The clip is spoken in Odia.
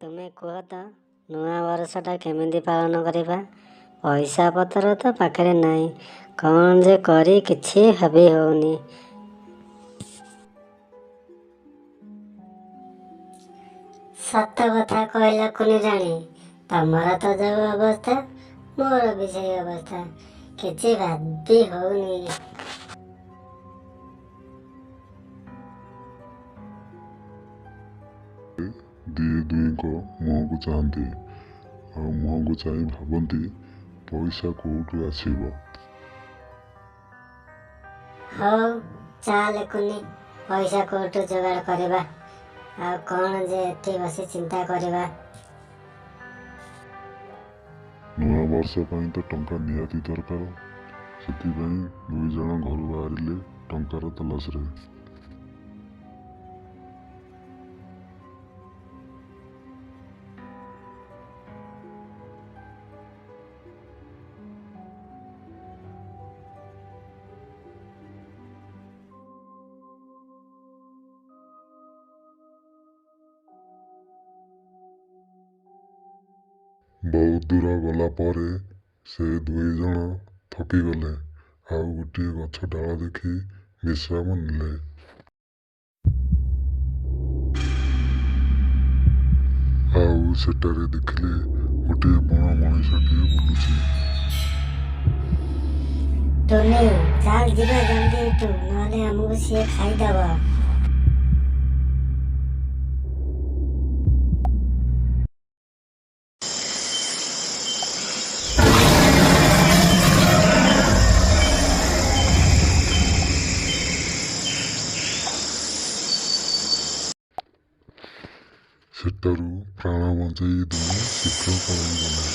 ତୁମେ କୁହ ତ, ନୂଆ ବର୍ଷଟା କେମିତି ପାଳନ କରିବା? ପଇସା ପତ୍ର ତ ପାଖରେ ନାହିଁ, କ'ଣ ଯେ କରି କିଛି ଭାବି ହେଉନି। ସତ କଥା କହିଲ କୁନି ରାଣୀ, ତମର ତ ଯୋଉ ଅବସ୍ଥା, ମୋର ବି ସେଇ ଅବସ୍ଥା। କିଛି ଭାବି ହଉନି। ଦିଏ ଦୁହିଁଙ୍କ ମୁହଁକୁ ଚାହାନ୍ତି ଆଉ ମୁହଁକୁ ଚାହିଁ ଭାବନ୍ତି, ପଇସା କୋଉଠୁ ଆସିବ। ହଉ ଚାଲେ କୁନି, ପଇସା କୋଉଠୁ ଯୋଗାଡ଼ କରିବା। ଆଉ କ'ଣ ଯେ ଏଠି ବସି ଚିନ୍ତା କରିବା। ନୂଆ ବର୍ଷ ପାଇଁ ତ ଟଙ୍କା ନିହାତି ଦରକାର। ସେଥିପାଇଁ ଦୁଇ ଜଣ ଘରୁ ବାହାରିଲେ ଟଙ୍କାର ତଲାସରେ। ବହୁତ ଦୂର ଗଲା ପରେ ସେ ଦୁଇ ଜଣ ଥକିଗଲେ ଆଉ ଗୋଟିଏ ଗଛ ଡାଳ ଦେଖି ବିଶ୍ରାମ ନେଲେ। ଆଉ ସେଠାରେ ଦେଖିଲେ ଗୋଟିଏ ବଣ ମଣିଷଟିଏ ବୁଲୁଛି। ଟୁନି, ଚାଲ ଯିବା ଜଲ୍ଦି ଏଠୁ, ନହେଲେ ଆମକୁ ସିଏ ଖାଇଦବ। ସେଠାରୁ ପ୍ରାଣ ବଞ୍ଚେଇ ଦୁହେଁ ଶୀଘ୍ର ପଳାଇଗଲେ।